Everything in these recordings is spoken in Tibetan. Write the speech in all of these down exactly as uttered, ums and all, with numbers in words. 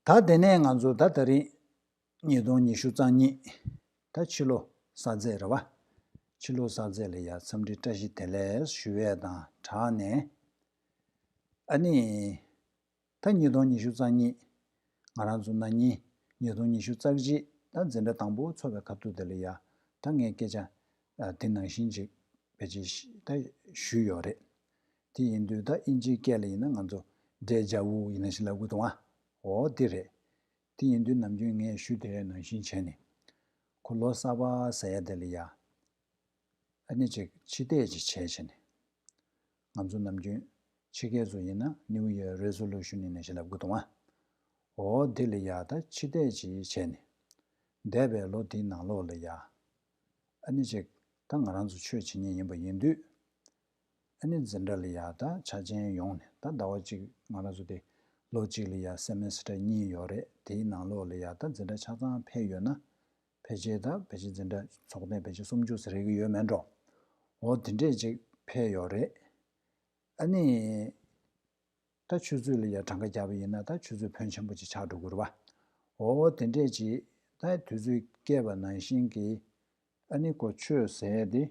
ད་དེ་ནས་ང་ཚོ་ད་དེ་རིང་ཉིས་སྟོང་ཉི་ཤུ་རྩ་གཉིས་ད་ཕྱི་ལོ་གསར་ཚེས་རེད་བ། ཕྱི་ལོ་གསར་ཚེས་ལ་ཡ་འཚམས་འདྲི་བཀྲ་ཤིས་བདེ་ལེགས་ཞུ་ཡས་དང་སྦྲགས་ནས། ཨ་ནི། ད་ཉིས་སྟོང་ཉི་ཤུ་རྩ་གཉིས། ང་རང་ཚོ་ན་ནིང་ཉིས་སྟོང་ཉི་ཤུ་རྩ་གཅིག་ད་འཛིན་གྲྭ་དང་པོ་ཚོགས་པའི་སྐབས་དུས་དེ་ལ་ཡ་ད་ངས་སྐད་ཆ་ཨ་དེ་ནང་བཞིན་ཅིག་ཕལ་ཆེར་ད་ཞུས་ཡོད་རེད། དེ་ཡིན་དུས་ད་ཨིན་ཇིའི་སྐད་ལ་ཡིན་ན་ང་ཚོ་ཌེ་ཇ་ཝུ་ཡིན་ན་ཞིག་ལབ་དགོས་འདུག་ཨ། འོ་དེ་རེད། དེ་ཡིན་དུས་ནམ་རྒྱུན་ངས་ཞུས་དེ་ནང་བཞིན་བྱས་ནས་ཁོ་ལོ་གསར་པ་ཟེར་ཡ་དེ་ལ་ཡ། ཨ་ནི་ཅིག་ཕྱི་བལྟས་ཅིག་བྱས་བྱས་ནས། ང་ཚོ་ནམ་རྒྱུན་ཕྱི་རྒྱལ་ཚོ་ཡིན་ན་New Year Resolution ཡིན་ན་ཞེས་ལབ་ཀྱི་འདུག་ཨ། འོ་དེ་ལ་ཡ་ད་ཕྱི་བལྟས་ཅིག་བྱས་ནས། འདས་པའི་ལོ་དེའི་ནང་ལོགས་ལ་ཡ། ཨ་ནི་ཅིག་ད་ང་རང་ཚོ་ཆོས་བྱེད་མཁན་ཡིན་པ་ཡིན་དུས། ཨ་ནི་འཛིན་གྲྭ་ལ་ཡ་ད་ཆ་ཆེན་ཡོང་ནས་ད་ཟླ་བ་གཅིག་ང་རང་ཚོ་དེ་ལོ་གཅིག་ལ་ཡ་སེ་མེ་སི་ཊར་གཉིས་ཡོད་རེད། དེའི་ནང་ལོགས་ལ་ཡ་ད་འཛིན་གྲྭ་ཆ་ཚང་ཕེབས་ཡོད་ན། ཕལ་ཆེར་ད་ཕལ་ཆེར་འཛིན་གྲྭ་ཚོགས་ཐེངས་ཕལ་ཆེར་སུམ་ཅུ་ཙམ་རེད་ཀྱི་ཡོད་མེད་འགྲོ། འོ་དེ་འདྲས་ཅིག་ཕེབས་ཡོད་རེད། ཨ་ནི། ད་ཆུ་ཚོད་ལ་ཡ་གྲངས་ཀ་བརྒྱབ་པ་ཡིན་ན་ད་ཆུ་ཚོད་ཕོན་ཆེན་པོ་ཅིག་ཆགས་འགྲོ་གི་རེད་བ། འོ་དེ་འདྲས་ཅིག་ད་དུས་ཚོད་བསྐྱལ་བ་ནང་བཞིན་གྱི་ཨ་ནི་ཁོ་ཆོས་ཟེར་ཡས་དེ།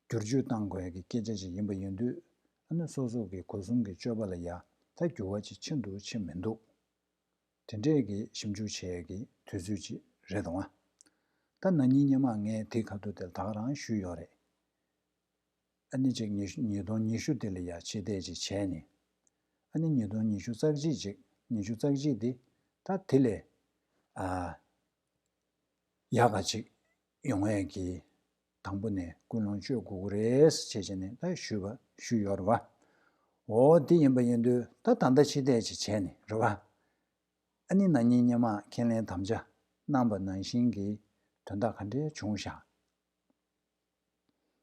བསྒྱུར་བཅོས་གཏང་དགོས་ཀྱི་སྐད་ཆ་ཞིག་ཡིན་པ་ཡིན་དུས། ཨ་ནི་སོ་སོ་གི་སྒོ་གསུམ་གྱི་སྤྱོད་པ་ལ་ཡ་ད་འགྱུར་བ་ཅིག་ཕྱིན་འདུག་ཕྱིན་མི་འདུག་དེ་འདྲས་ཀྱི་ཞིབ་འཇུག་བྱེད་ཡས་ཀྱི་དུས་ཚོད་ཅིག་རེད་དང་། ད་ན་ནིང་སྔོན་མ་ངས་དེའི་ཁ་ཐུག་དེ་ད་ག་རང་ཞུས་ཡོད་རེད། ཨ་ནི་ཅིག་ཉི་ཉིས་སྟོང་ཉི་ཤུ་དེ་ལ་ཡ་ཕྱི་བལྟས་ཅིག་བྱས་ནས། ཨ་ནི་ཉིས་སྟོང་ཉི་ཤུ་རྩ་གཅིག་ཅིག་ཉི་ཤུ་རྩ་གཅིག་དེ་ད་དེ་ལས་ཨ། ཡག་ག་ཅིག་ཡོང་ཡས་ཀྱི་དང་པོ་ནས་ཀུན་སློང་བཅོས་དགོས་ཀྱི་རེད་ཟེར་བྱས་བྱས་ནས་ད་ཞུས་པ་ཞུས་ཡོད་རེད་བ། འོ་དེ་ཡིན་པ་ཡིན་དུས་ད་ད་ལྟ་ཕྱི་བལྟས་ཅིག་བྱས་ནས་རེད་བ། ཨ་ནི་ན་ནིང་སྔོན་མ་ཁས་ལེན་དམ་བཅའ་གནང་པ་ནང་བཞིན་གྱི་དོན་དག་ག་འདྲས་བྱུང་བཞག་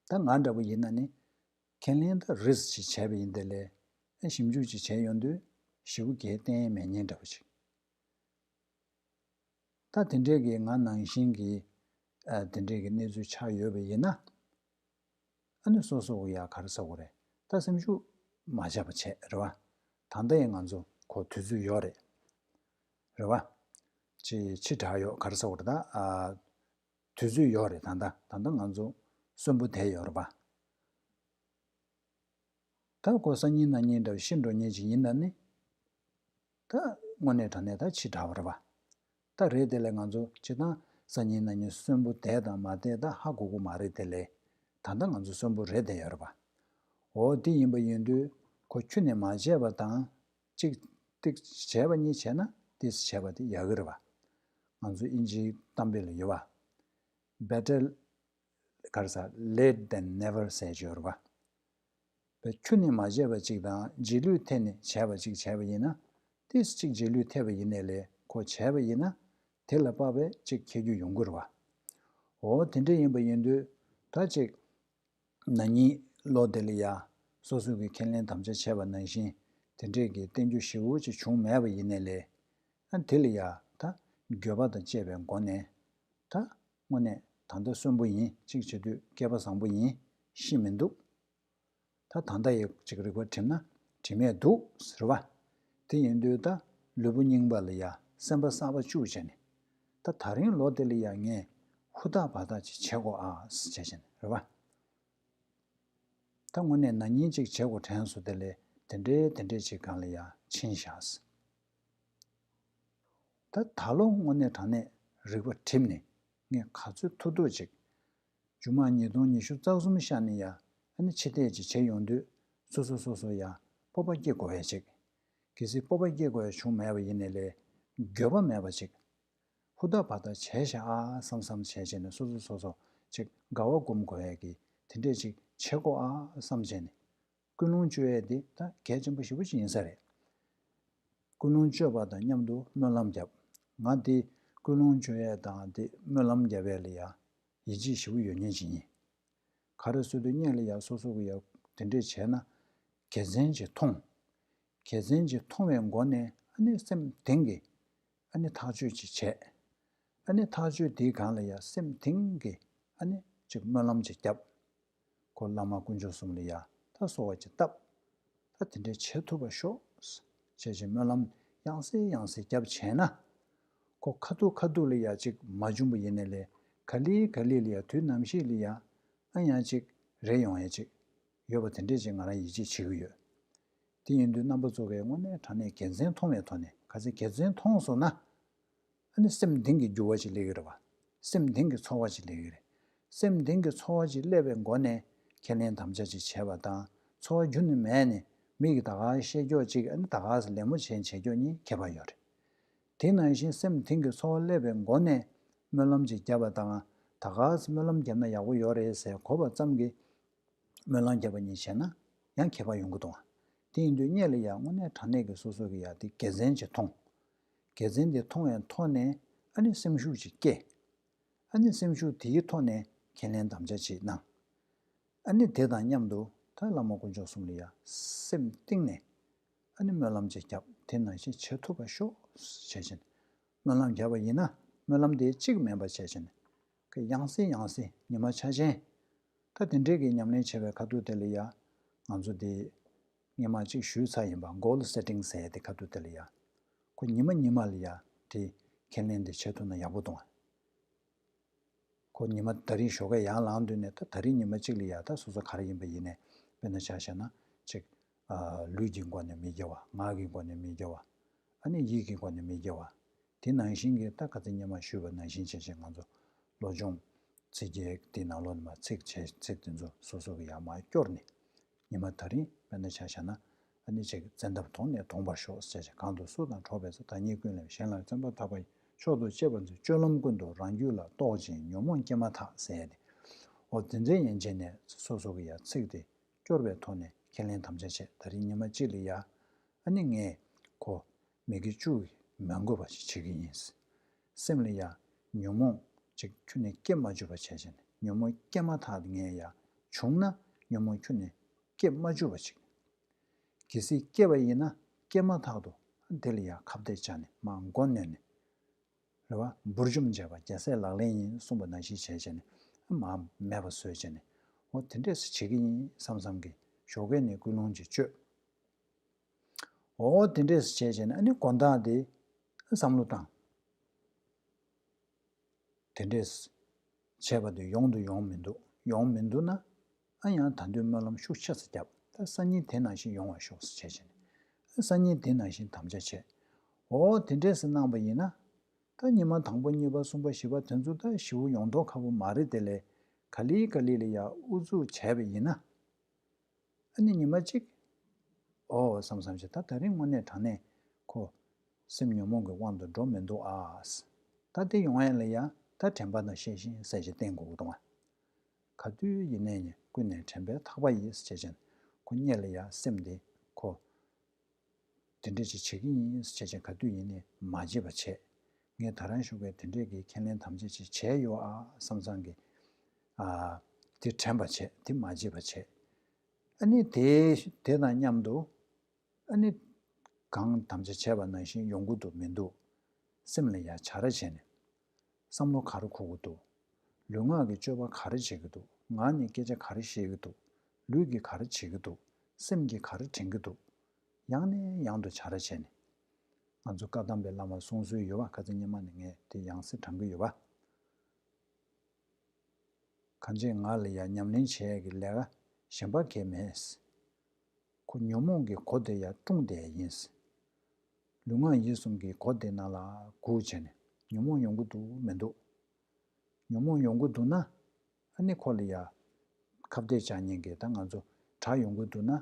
ད་ང་འདྲ་པོ་ཡིན་ན་ནི་ཁས་ལེན་ད་རེས་ཅིག་བྱས་པ་ཡིན་དེ་ལས་ཨ་ཞིབ་འཇུག་ཅིག་བྱས་ཡོང་དུས་ཞེ་པོ་གལ་གཏན་མེད་མཁན་འདྲ་པོ་ཅིག་ད་དེ་འདྲས་ཀྱི་ང་ནང་བཞིན་གྱི་ཨ་དེ་འདྲས་ཀྱི་གནས་ཚུལ་ཆགས་ཡོད་པ་ཡིན་ན། ཨ་ནི་སོ་སོ་གི་ཡ་ག་རེ་ཟེར་དགོས་རེད། ད་སེམས་ཤུགས་མ་ཆག་པ་བྱས་རེད་བ། ད་ལྟ་ཡང་ང་ཚོ་གོ་དུས་ཚོད་ཡོད་རེད། རེད་བ། ཅི་ཕྱི་དྲགས་ཡོད་ག་རེ་ཟེར་དགོས་རེད་ད་ཨ། དུས་ཚོད་ཡོད་རེད་ད་ལྟ་ད་ལྟ་ང་ཚོ་གསོན་པོ་བསྡད་ཡོད་རེད་བ། ད་ཁོ་སང་ཉིན་གནངས་ཉིན་འདྲ་བ་ཤི་འགྲོ་མཁན་ཅིག་ཡིན་ན་ནི། ད་དངོས་གནས་དྲང་གནས་ད་ཕྱི་དྲགས་པ་རེད་བ། ད་རེད་དེ་ལས་ང་ཚོ་སྤྱིར་བཏང་སང་ཉིན་གནངས་ཉིན་གསོན་པོ་བསྡད་དང་མ་བསྡད་ད་ཧ་གོ་གི་མ་རེད་དེ་ལས། ད་ལྟ་ང་ཚོ་གསོན་པོ་རེད་བསྡད་ཡོད་རེད་བ། འོ་དེ་ཡིན་པ་ཡིན་དུས་ཁོ་ཁྱོན་ནས་མ་བྱས་པ་དང་གཅིག་ཏིག་བྱས་པ་གཉིས་བྱས་ན་ཏིག་བྱས་པ་དེ་ཡག་གི་རེད་བ། ང་ཚོ་དབྱིན་ཇིའི་གཏམ་དཔེ་ལ་ཡོད་བ། Better ག་རེ་ཟ་late than never ཟེར་གྱི་ཡོད་རེད་བ། བས་ཁྱོན་ནས་མ་བྱས་པ་ཅིག་དང་རྗེས་ལུས་ཐད་ནས་བྱས་པ་ཅིག་བྱས་པ་ཡིན་ན། ཏིས་ཅིག་རྗེས་ལུས་ཐེབས་པ་ཡིན་ནའི་ལས་ཁོ་བྱས་པ་ཡིན་ན། དེ་ལ་དཔག་པའི་ཅིག་ཁྱད་རྒྱུ་ཡོང་གི་རེད་བ། འོ་དེ་འདྲ་ཡིན་པ་ཡིན་དུས་ད་ཅིག་ན་ནིང་ལོ་དེ་ལ་ཡ་སོ་སོ་གི་ཁས་ལེན་དམ་བཅའ་བྱས་པ་ནང་བཞིན་དེ་འདྲས་ཀྱི་བསྟན་རྒྱུ་ཞེ་པོ་ཅིག་བྱུང་མེད་པ་ཡིན་ནའི་ལས། ཨ་དེ་ལ་ཡ་ད་འགྱོད་པ་དང་བཅས་པའི་སྒོ་ནས་ད་དངོས་གནས་ད་ལྟ་གསོན་པོ་ཡིན་གཅིག་བྱེད་དུས་སྐལ་པ་བཟང་པོ་ཡིན་ཤི་མི་འདུག་ད་ད་ལྟ་ཡི་ཅིག་རིག་པ་བསྒྲིམས་ན་དྲི་མེད་འདུག་ཟེར་བ། དེ་ཡིན་དུས་ད་ལུས་པོ་རྙིང་པ་ལ་ཡ་སེམས་པ་གསར་པ་བཅུག་བྱས་ནས་ད་ད་རིང་ལོ་དེ་ལ་ཡ་ངས་ཧུར་ཐག་བར་ཐག་ཅིག་བྱེད་དགོས་ཨ་ཟེར་བྱས་བྱས་ནས་རེད་བ། ད་དངོས་གནས་ན་ནིང་ཅིག་བྱེད་དགོས་དྲན་སོང་དེ་ལས་དེ་འདྲའི་དེ་འདྲའི་ཅིག་སྒང་ལ་ཡ་ཕྱིན་བཞག་ཟེར། ད་ད་ལོ་དངོས་གནས་དྲང་གནས་རིག་པ་བསྒྲིམས་ནས་ངས་ག་ཚོད་ཐུབ་ཐུབ་ཅིག་མཇུག་མ་ཉིས་སྟོང་ཉི་ཤུ་རྩ་གསུམ་ཤར་ནས་ཡ་ཨ་ནི་ཕྱི་བལྟས་ཅིག་བྱེད་ཡོང་དུས་སོ་སོ་སོ་སོ་ཡ་སྤོབས་པ་སྐྱེ་དགོས་ཡ་ཅིག་གལ་སྲིད་སྤོབས་པ་སྐྱེ་དགོས་ཡ་བྱུང་མེད་པ་ཡིན་ནའི་ལས་འགྱོད་པ་མེད་པ་ཅིག་ཧུར་ཐག་བར་ཐག་བྱས་ཤག་ཨ་བསམ་བསམ་བྱས་བྱས་ནས་སོ་སོ་སོ་སོ་ཅིག་དགའ་བ་སྒོམ་དགོས་ཡ་གི་དེ་འདྲས་ཅིག་བྱེད་དགོས་ཨ་བསམ་བྱས་ནས། ཀུན་སློང་བཅོས་ཡས་འདི་ད་གལ་ཆེན་པོ་ཞེ་པོ་ཅིག་ཡིན་ས་རེད། ཀུན་སློང་བཅོས་པ་དང་མཉམ་དུ་སྨོན་ལམ་བརྒྱབ། ང་འདི་ཀུན་སློང་བཅོས་ཡས་དང་འདི་སྨོན་ལམ་བརྒྱབ་ཡས་ལ་ཡ་ཡིད་ཆེས་ཞེ་པོ་ཡོད་མཁན་ཅིག་ཡིན། ག་རེ་ཟེར་དུས་སྔོན་ལ་ཡ་སོ་སོ་གི་ཡ་དེ་འདྲས་བྱས་ན་དགེ་མཚན་ཅིག་མཐོང་། དགེ་མཚན་ཅིག་མཐོང་བའི་སྒོ་ནས་ཨ་ནི་སེམས་གཏིང་གི་ཨ་ནི་ཐག་གཅོད་ཅིག་བྱས། ཨ་ནི་ཐག་གཅོད་དེའི་སྒང་ལ་ཡ་སེམས་གཏིང་གི་ཨ་ནི་ཅིག་སྨོན་ལམ་ཅིག་བརྒྱབ། ཁོ་བླ་མ་དཀོན་མཆོག་གསུམ་ལ་ཡ་ད་གསོལ་བ་ཅིག་བཏབ། ད་དེ་འདྲའི་བྱེད་ཐུབ་པ་ཤོག་ཅེས་ཅིག་སྨོན་ལམ་ ཡང་སེ་ཡང་སེ་རྒྱབ་བྱས་ན། ཁོ་ཁ་ཐུག་ཁ་ཐུག་ལ་ཡ་ཅིག་མ་བྱུང་བ་ཡིན་ནའི་ལས། ག་ལེ་ག་ལེ་ལ་ཡ་དུས་ནམ་ཞིག་ལ་ཡ་ཨ་ཡང་ཅིག་རེ་ཡོང་ཡ་ཅིག་ཡོད་པ་དེ་འདྲས་ཅིག་ང་རང་ཡིད་ཆེས་བྱེད་ཀྱི་ཡོད། དེ་ཡིན་དུས་རྣམ་པ་ཚོ་གིས་དངོས་གནས་དྲང་གནས་དགེ་མཚན་མཐོང་བའི་ཐོག་ནས། ག་ཚོད་དགེ་མཚན་མཐོང་སོང་ན། ཨ་ནི་སེམས་གཏིང་གི་འགྱུར་བ་ཅིག་སླེབས་ཀྱི་རེད་བ། སེམས་གཏིང་གི་ཚོར་བ་ཅིག་སླེབས་ཀྱི་རེད། སེམས་གཏིང་གི་ཚོར་བ་ཅིག་སླེབས་པའི་སྒོ་ནས་ཁས་ལེན་དམ་བཅའ་ཅིག་བྱས་པ་དང་། ཚོར་བ་རྒྱུན་ནས་མེད་ནས་མི་གིས་ད་ག་བཤད་ཀྱོག་ཅིག་ཨ་ནི་ད་ག་ལེགས་མོ་བྱས་བྱས་ཀྱོག་གཉིས་ཁྱད་པར་ཡོད་རེད། དེ་ནང་བཞིན་སེམས་གཏིང་གི་ཚོར་བ་སླེབས་པའི་སྒོ་ནས་སྨོན་ལམ་ཅིག་བརྒྱབ་པ་དང་། ད་ག་སྨོན་ལམ་བརྒྱབ་ན་ཡག་པོ་ཡོད་རེད་ཟེར་གོ་བ་ཙམ་གྱིས། སྨོན་ལམ་བརྒྱབ་པ་གཉིས་བྱས་ན་ཡང་ཁྱད་པར་ཡོང་གི་འདུག་ཨ། དེ་ཡིན་དུས་སྔོན་ལ་ཡ་དངོས་གནས་དྲང་གནས་ཀྱི་སོ་སོ་གི་ཡ་དེ་དགེ་མཚན་ཅིག་མཐོང་། དགེ་མཚན་དེ་མཐོང་བའི་ཐོག་ནས་ཨ་ནི་སེམས་ཤུགས་ཅིག་སྐྱེ། ཨ་ནི་སེམས་ཤུགས་དེའི་ཐོག་ནས་ཁས་ལེན་དམ་བཅའ་ཅིག་གནང་། ཨ་ནི་དེ་དང་མཉམ་དུ་ད་བླ་མ་དཀོན་མཆོག་གསུམ་ལ་ཡ་སེམས་གཏིང་ནས་ཨ་ནི་སྨོན་ལམ་ཅིག་བརྒྱབ། དེ་ནང་བཞིན་བྱེད་ཐུབ་པ་ཤོག་བྱས་ཕྱིན། སྨོན་ལམ་བརྒྱབ་པ་ཡིན་ན་སྨོན་ལམ་དེ་གཅིག་མིན་པ་བྱས་ཕྱིན། ཡང་སེ་ཡང་སེ་ཉི་མ་ཆ་ཅན། ད་དེ་འདྲའི་གི་ཉམས་ལེན་བྱེད་པའི་ཁ་ཐུག་དེ་ལ་ཡ། ང་ཚོ་དེ་སྔོན་མ་གཅིག་ཞུས་ཚར་ཡིན་པ། གོལ་སེ་ཊིང་ཟེར་ཡ་དེ་ཁ་ཐུག་དེ་ལ་ཡ། ཁོ་ཉི་མ་ཉི་མ་ལ་ཡ་དེ་ཁས་ལེན་དེ་བྱེད་ཐུབ་ན་ཡག་པོ་འདུག་ཨ། ཁོ་ཉི་མ་ད་རིང་ཞོགས་ཀས་ཡར་ལངས་དུས་ནས། ད་ད་རིང་ཉི་མ་གཅིག་ལ་ཡ་ད་སོ་སོ་ག་རེ་ཡིན་པ་ཡིན་ནའི། དཔེར་ན་ཆ་བཞག་ན་ཅིག་ཨ། ལུས་ཀྱི་སྒོ་ནས་མི་དགེ་བ། ངག་གི་སྒོ་ནས་མི་དགེ་བ། ཨ་ནི་ཡིད་ཀྱི་སྒོ་ནས་མི་དགེ་བ། དེ་ནང་བཞིན་གྱི་ད་ག་ཚོད་སྔོན་མ་ཞུས་པ་ནང་བཞིན་བྱས་བྱས་ང་ཚོ་བློ་སྦྱོང་ཚིག་བརྒྱད་དེ་ནང་ལོགས་ནས་མར་ཚིག་བྱས། ཚིག་དེ་ཚོ་སོ་སོ་གི་ཡར་མར་སྐྱོར་ནས། ཉི་མ་ད་རིང་དཔེར་ན་ཆ་བཞག་ན། ཨ་ནི་ཅིག་བཙན་ཐབས་དོང་ནས་དོང་པར་ཤོག་ཟེར་བྱས། གང་དུ་སུ་དང་འཕྲོག་པའི་ཚེ། བདག་ཉིད་ཀུན་ལས་གཞན་ལ། བརྩོན་པ་ཐག་པ་ཡིས་མཆོག་ཏུ་གཅེས་པར་མཛོད། སྤྱོད་ལམ་ཀུན་ཏུ་རང་རྒྱུད་ལ། རྟོག་ཅིང་ཉོན་མོངས་སྐྱེས་མ་ཐག་ཟེར་ཏེ། འོ་དེ་འདྲའི་ཡན་ཆད་ནས་སོ་སོ་གི་ཡ་ཚིག་དེ་སྐྱོར་བའི་ཐོག་ནས་ཁས་ལེན་དམ་བཅའ་བྱས། ད་རིང་ཉི་མ་གཅིག་ལ་ཡ་ཨ་ནི་ངས་ཁོ་མི་དགེ་བཅུ་མི་དགོས་པ་ཞིག་བྱེད་ཀྱི་ཡིན། སེམས་ལ་ཡ་ཉོན་མོངས་ཅིག་ཁྱོན་ནས་སྐྱེ་མ་བཅུག་པ་བྱས་བྱས་ནས། ཉོན་མོངས་སྐྱེས་མ་ཐག་ངས་ཡ། བྱུང་ན་ཉོན་མོངས་ཁྱོན་ནས་སྐྱེ་མ་བཅུག་པ་ཅིག་གལ་སྲིད་སྐྱེས་པ་ཡིན་ན་སྐྱེས་མ་ཐག་ཏུ་དེ་ལ་ཡ་ཁ་གཏད་བཅག་ནས་མར་མགོ་གནོན་ནས། རེད་བ། འབུར་འཇོམས་བྱས་པ་རྒྱལ་སྲས་ལག་ལེན་ཡིན་གསུངས་པ་ནང་བཞིན་བྱས་བྱས་ནས་མར་མེད་པ་བཟོས་བྱས་ནས། འོ་དེ་འདྲས་སེ་བྱེད་ཀྱི་ཡིན་བསམ་བསམ་གྱིས་ཞོགས་ཀས་ནས་ཀུན་སློང་ཅིག་བཅོས། འོ་དེ་འདྲས་སེ་བྱས་བྱས་ནས་ཨ་ནི་དགོང་དག་དེ་བསམ་བློ་བཏང་། དེ་འདྲས་བྱས་པ་དེ་ཡོང་དུ་ཡོང་མི་འདུག་ཡོང་མི་འདུག་ན། ཨ་ཡང་ད་དུང་སྨོན་ལམ་ཤུགས་ཆེ་ཙམ་བརྒྱབ། ད་སང་ཉིན་དེ་ནང་བཞིན་ཡོང་བ་ཤོག་ཟེར་བྱས་བྱས་ནས། ཨ་སང་ཉིན་དེ་ནང་བཞིན་དམ་བཅའ་བྱས། འོ་དེ་འདྲས་སེ་གནང་པ་ཡིན་ན། ད་ཉི་མ་དང་པོ་གཉིས་པ་གསུམ་པ་བཞི་པ་དེ་ཚོ་ད་ཞེ་པོ་ཡོང་མདོག་ཁ་པོ་མ་རེད། དེ་ལས་ག་ལེ་ག་ལེ་ལ་ཡ་ཨུ་ཚུགས་བྱས་པ་ཡིན་ན། ཨ་ནི་ཉི་མ་གཅིག་འོ་བསམ་བསམ་བྱས། ད་ད་རིང་དངོས་གནས་དྲང་གནས་ཁོ་སེམས་ཉོན་མོངས་ཀྱི་དབང་དུ་འགྲོ་མི་འདུག་ཨ། ད་དེ་ཡོང་ཡ་ལ་ཡ་ད་དྲན་པ་དང་ཤེས་བཞིན་ཟེར་བྱས་བསྟེན་དགོས་ཀྱི་འདུག་ཨ། ག་དུས་ཡིན་ནའི་ནི་ཀུན་ནས་དྲན་པས་ཐག་པ་ཡིས་ཟེར་བྱས་བྱས་ནས། ཁོ་སྔོན་ལ་ཡ་སེམས་དེ་ཁོ་དེ་འདྲ་ཅིག་བྱེད་ཀྱི་ཡིན་ཟེར་བྱས་བྱས་ག་དུས་ཡིན་ནའི་མ་བརྗེད་པ་བྱས། ངས་ད་རང་ཞོགས་ཀས་དེ་འདྲས་ཀྱི་ཁས་ལེན་དམ་བཅའ་ཅིག་བྱས་ཡོད་ཨ་བསམ་བསམ་གྱིས། ཨ། དེ་དྲན་པ་བྱས། དེ་མ་བརྗེད་པ་བྱས། ཨ་ནི་དེ་དེ་དང་མཉམ་དུ། ཨ་ནི་གང་དམ་བཅའ་བྱས་པ་ནང་བཞིན་ཡོང་གི་འདུག་མི་འདུག་སེམས་ལ་ཡ་བྱ་ར་བྱས་ནས། བསམ་བློ་ག་རེ་འཁོར་གྱི་འདུག་ལུས་ངག་གི་སྤྱོད་པ་ག་རེ་བྱེད་ཀྱི་འདུག་ངག་ནས་སྐད་ཆ་ག་རེ་བཤད་ཀྱི་འདུག་ལུས་ཀྱིས་ག་རེ་བྱེད་ཀྱི་འདུག་སེམས་ཀྱིས་ག་རེ་དྲན་གྱི་འདུག་ཡང་ནས་ཡང་དུ་བྱ་ར་བྱས་ནས། ང་ཚོ་བཀའ་གདམས་པའི་བླ་མ་གསུང་སྲོལ་ཡོད་པ། ཁ་སང་སྔོན་མ་ནས་ངས་དེ་ཡང་སེ་དྲང་གི་ཡོད་པ། གང་ཅི་ང་ལ་ཡ་ཉམས་ལེན་བྱེད་ཡས་ཀྱི་ལས་ཀ་གཞན་པ་གང་ཡང་མེད། ཁོ་ཉོན་མོངས་ཀྱི་སྒོ་དེ་ཡ་བཀྲུངས་བསྡད་ཡིན། ལུས་ངག་ཡིད་གསུམ་གྱི་སྒོ་དེ་ནང་ལ་སྒུག་བྱས་ནས། ཉོན་མོངས་ཡོང་གི་འདུག་མི་འདུག་ཉོན་མོངས་ཡོང་གི་འདུག་ན། ཨ་ནི་ཁོ་ལ་ཡ་ཁ་གཏད་བཅག་མཁན་གྱི། ད་ང་ཚོ་དགྲ་ཡོང་གི་འདུག་ན།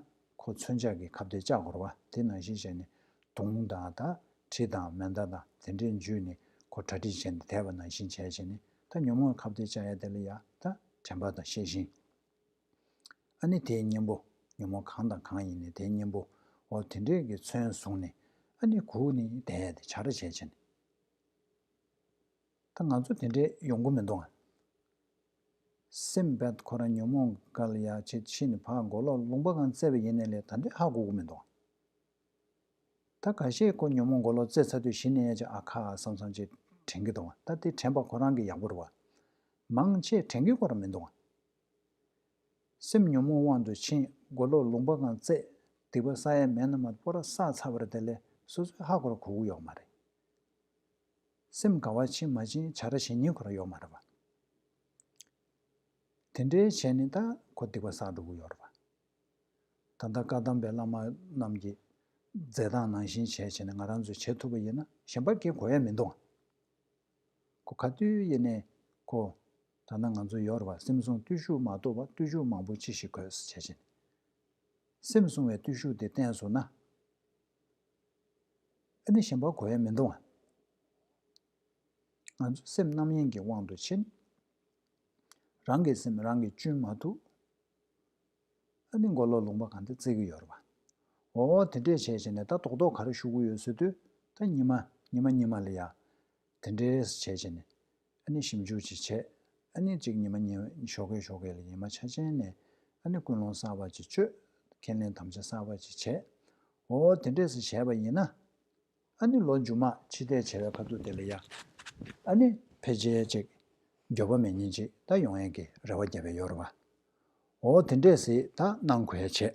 ཁོ་མཚོན་ཆ་གིས་ཁ་གཏད་བཅག་དགོས་རེད་བ། དེ་ནང་བཞིན་བྱས་ནས་དུང་དང་། ད་གྲི་དང་མེ་མདའ་དང་དེ་འདྲས་འཇུས་ནས་ཁོ་གྲ་སྒྲིག་བྱས་ནས་བསྡད་པ་ནང་བཞིན་བྱས་བྱས་ནས། ད་ཉོན་མོངས་ཁ་གཏད་བཅག་ཡ་དེ་ལ་ཡ་ད་དྲན་པ་དང་ཤེས་བཞིན། ཨ་ནི་དེའི་གཉེན་པོ། ཉོན་མོངས་གང་དང་གང་ཡིན་ནའི་དེའི་གཉེན་པོ། འོ་དེ་འདྲས་ཀྱི་མཚོན་བཟུང་ནས། ཨ་ནི་སྒུག་ནས་བསྡད་ཡ་དེ་བྱ་ར་བྱས་བྱས་ནས། ད་ང་ཚོ་དེ་འདྲས་ཡོང་གི་མི་འདུག་ཨ། སེམས་རྦད་ཁོ་རང་ཉོན་མོངས་སྒང་ལ་ཡ་བྱེད་ཕྱིན་ནས་ཕར་མགོ་ལོག་ལུང་པ་སྒང་བཙལ་བ་ཡིན་ནའི་ལས་ད་འདི་ཧ་གོ་གི་མི་འདུག་ད་ཁ་ཤས་ཁོ་ཉོན་མོངས་མགོ་ལོག་བཙལ་ཚར་དུས་གཞི་ནས་ཡ་ཅིག་ཨ་ཁ་བསམ་བསམ་ཅིག་དྲན་གྱི་འདུག་ད་དེ་དྲན་པ་ཁོ་རང་གི་ཡག་པོ་རེད་བ། མང་ཆེ་དྲན་གྱི་ཁོ་རང་མི་འདུག་སེམས་ཉོན་མོངས་དབང་དུ་ཕྱིན། མགོ་ལོག་ལུང་པ་སྒང་བཙལ། སྡིག་པ་བསགས་ཡ་མེད་ན་མ་གཏོགས་པོ་ར་བསགས་ཚར་བ་རེད། དེ་ལས་ སོ་སོས་ཧ་གོ་ར་གོ་གི་ཡོད་མ་རེད། སེམས་དགའ་བ་ཕྱིན་མ་ཕྱིན་བྱ་ར་བྱེད་ཉན་ཁོ་ར་ཡོད་མ་རེད་པ། དེ་འདྲའི་བྱས་ནས་ད་ཁོ་སྡིག་པ་བསགས་འགྲོ་གི་ཡོད་རེད་པ། ད་ལྟ་བཀའ་གདམས་པའི་བླ་མ་རྣམས་ཀྱི་མཛད་སྟངས་ནང་བཞིན་བྱས་བྱས་ནས་ང་རང་ཚོས་བྱེད་ཐུབ་པ་ཡིན་ན་གཞན་པ་གིས་གོ་ཡ་མི་འདུག་ཁོ་ག་དུས་ཡིན་ནའི་ཁོ། ད་ལྟ་ང་ཚོ་ཡོད་རེད་པ། སེམས་བསྲུང་བརྟུལ་ཞུགས་མ་གཏོགས་པ་བརྟུལ་ཞུགས་མང་པོ་ཅི་ཞིག་དགོས་ཟེར་བྱས་བྱས་ནས། སེམས་བསྲུང་བའི་བརྟུལ་ཞུགས་དེ་བསྟན་སོང་ན། ཨ་ནི་གཞན་པ་གོ་ཡ་མི་འདུག་ཨ། ང་ཚོ་སེམས་རྣམ་གཡེང་གི་དབང་དུ་ཕྱིན། རང་གི་སེམས་རང་གིས་གཅུན་མ་ཐུབ། ཨ་ནི་མགོ་ལོག་ལུང་པ་གང་དེ་བརྩི་གི་ཡོད་རེད་པ། འོ་དེ་འདྲས་བྱས་བྱས་ནས་ད་རྡོག་རྡོག་ག་རེ་ཞུ་གི་ཡོད་ཟེར་དུས་ད་ཉི་མ་ཉི་མ་ཉི་མ་ལ་ཡ། དེ་འདྲས་བྱས་བྱས་ནས། ཨ་ནི་ཞིབ་འཇུག་ཅིག་བྱས། ཨ་ནི་གཅིག་ཉི་མ་ཉི་ཞོགས་ཀས་ཞོགས་ཀས་ལ་ཉི་མ་ཆ་ཅན་ནས། ཨ་ནི་ཀུན་སློང་གསར་པ་ཅིག་བཅོས། ཁས་ལེན་དམ་བཅའ་གསར་པ་ཅིག་བྱས། འོ་དེ་འདྲས་སེ་བྱས་པ་ཡིན་ན། ཨ་ནི་ལོ་མཇུག་མ་ཕྱི་བལྟས་བྱས་པའི་ཁ་ཐུག་དེ་ལ་ཡ། ཨ་ནི་ཕལ་ཆེར་ཅིག་འགྱོད་པ་མེད་མཁན་ཅིག་ད་ཡོང་ཡས་ཀྱི་རེ་བ་བརྒྱབ་པའི་ཡོད་རེད་པ། འོ་དེ་འདྲས་སེ་ད་གནང་དགོས་བྱས།